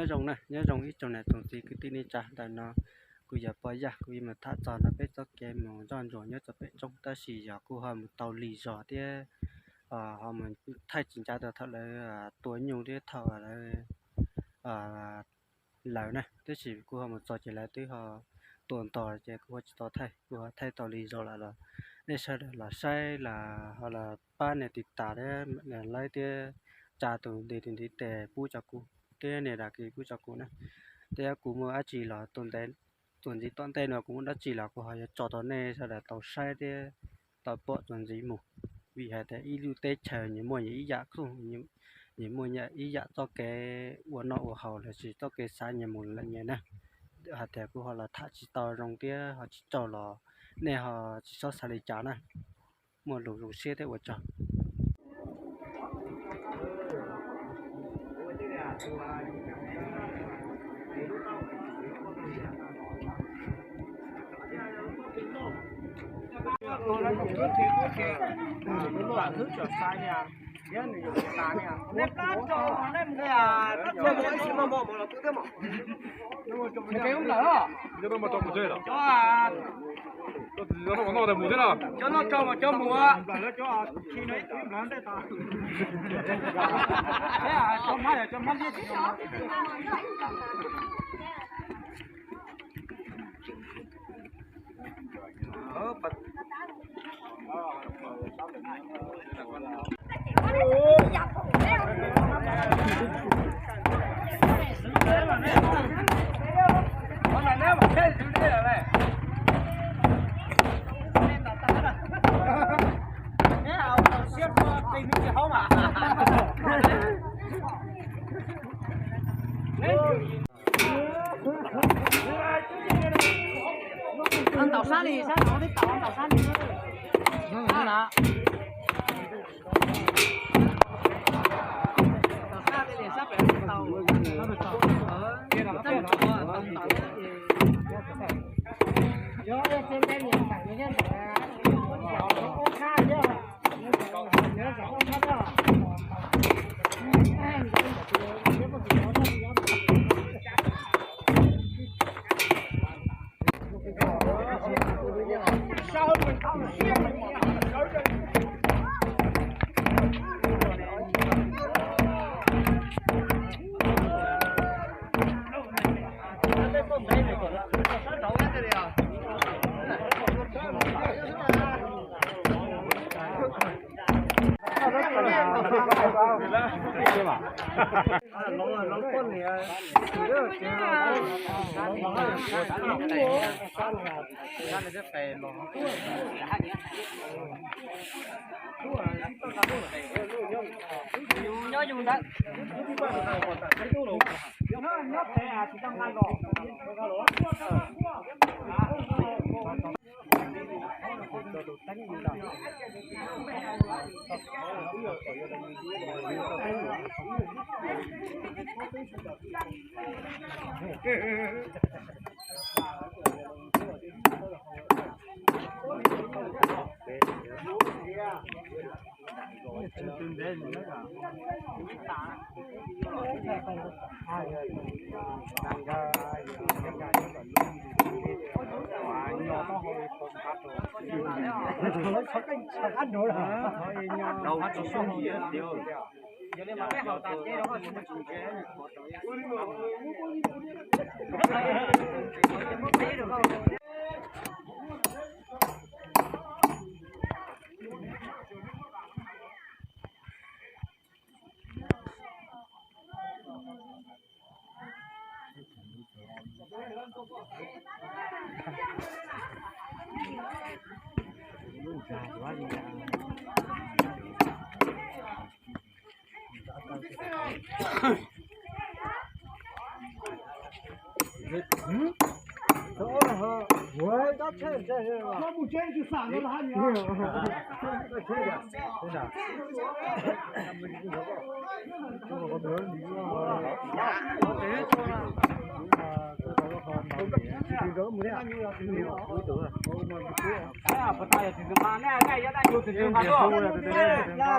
Nyob zoo na, nyob zoo ib tsoom niam tsoom txiv kwv tij neej tsa. Ntawm no kuv yog Pov Yaj, kuv yuav mus tham txog ntawm peb txoj kev mus zoj ntsuas nyob rau pem roob, tab sis yog kuj ho mus tau lig zog thiab ho mus thaij tsis ncav tau thaum lawv tua nyuj thiab thaum lawv lawm na, tab sis kuj ho mus txog ces lawv twb ho tua ntog ces kuj ho tsis tau thaij, kuj ho thaij tau lig zog lawm los nej sawv daws los saib los ho los pab nias tiv tas thiab like thiab tsa tus ntiv tes pub rau kuv thiab nias đăng ký pub rau kuv na. Thiab kuv muaj dab tsi los txuas ntxiv tom ntej no kuv muaj dab tsi los kuv ho yuav tso rau nej sawv daws tau saib thiab tau pom txuas ntxiv mus. Vim hais tias ib lub teb chaws nyias muaj nyias ib yam khoom, nyias muaj nyias ib yam txoj kev ua noj ua haus lossis txoj kev xav nyias mus lawm nyias na. Hais tias kuv ho los tham tsis tau zoo thiab ho tsis raug los nej ho tsis txhob xav li cas na. Muaj lus zoo siab thiab ua tsaug. Ntaus sab li, sab no twb tau, ntaus sab li.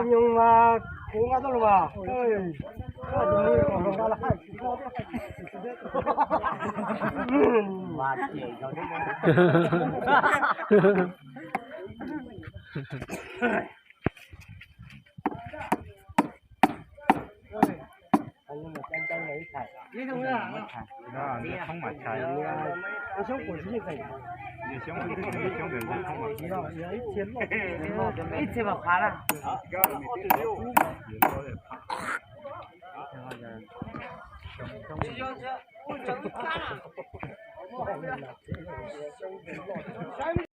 Nyoo mas kuv nqa tuaj los mas. Thoob mas tshais, ib txhia mas phav na.